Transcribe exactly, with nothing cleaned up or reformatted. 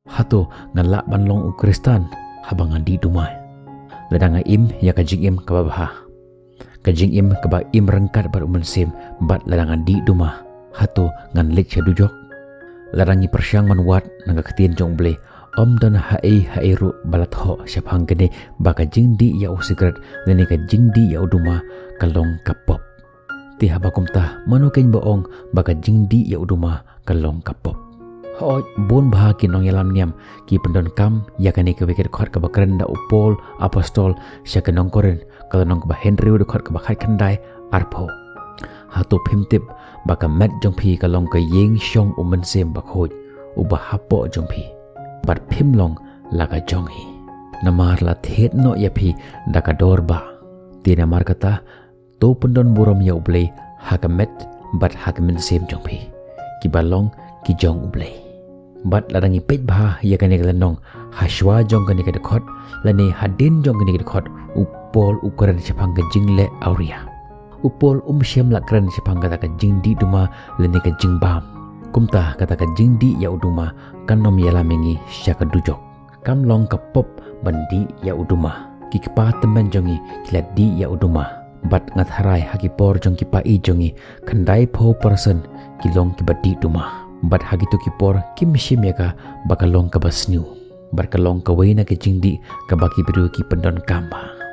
Hato ngan lah ban long u Khristan haba ngan dih duma? Lada nga im ïa ka jingim kaba bha, ka jingim kaba im ryngkat bad u Mynsiem, bad lada ngan dih duma, hato ngan leit sha dujok? Lada ngi pyrshang ban wad na ka ktien jong U Blei, ym don ha ei ha ei ruh ba la thoh shaphang kane ba ka jingdih ïa u sikret lane ka jingdih ïa u duma ka long ka pop. Te haba kumta, mano keiñ ba ong ba ka jingdih ïa u duma ka long ka pop? Hooid, bun bha ki nongïalam niam ki pyndonkam ïa kane kawei ka dkhot kaba kren da u Paul apostol sha ki nong Korinth, ka lynnong kaba hynriew, dkhot kaba khatkhyndai, arphew. Hato phim tip ba ka met jong phi ka long ka ïing shong u Mynsiem Bakhuid, uba hapoh jong phi, bad phim long la ka jong hi? Namar la thied noh ïa phi da ka dor bah. Te namar kata, to pyndon burom ïa U Blei ha ka met bad ha ka mynsiem jong phi, kiba long ki jong U Blei. Bad lada ngi peit bha ïa kane ka lynnong, ha shuwa jong kane ka dkhot lane hadien jong kane ka dkhot, u Paul u kren shaphang ka jingleh awria. U Paul um shym la kren shaphang kata ka jingdih duma lane ka jingbam. Kumta kata ka jingdih ïa u duma kan ym ïalam ïa ngi sha ka dujok. Kam long ka pop ban dih ïa u duma. Ki kpa tymmen jong ngi ki la dih ïa u duma. Bad nga tharai ha ki por jong ki paid jong ngi, khyndaiphew persen ki long kiba dih duma. Bad ha kito ki por kim shim ïa ka ba ka long kaba sniew, bad ka long kawei na ki jingdih kaba ki briew ki pyndonkam bha.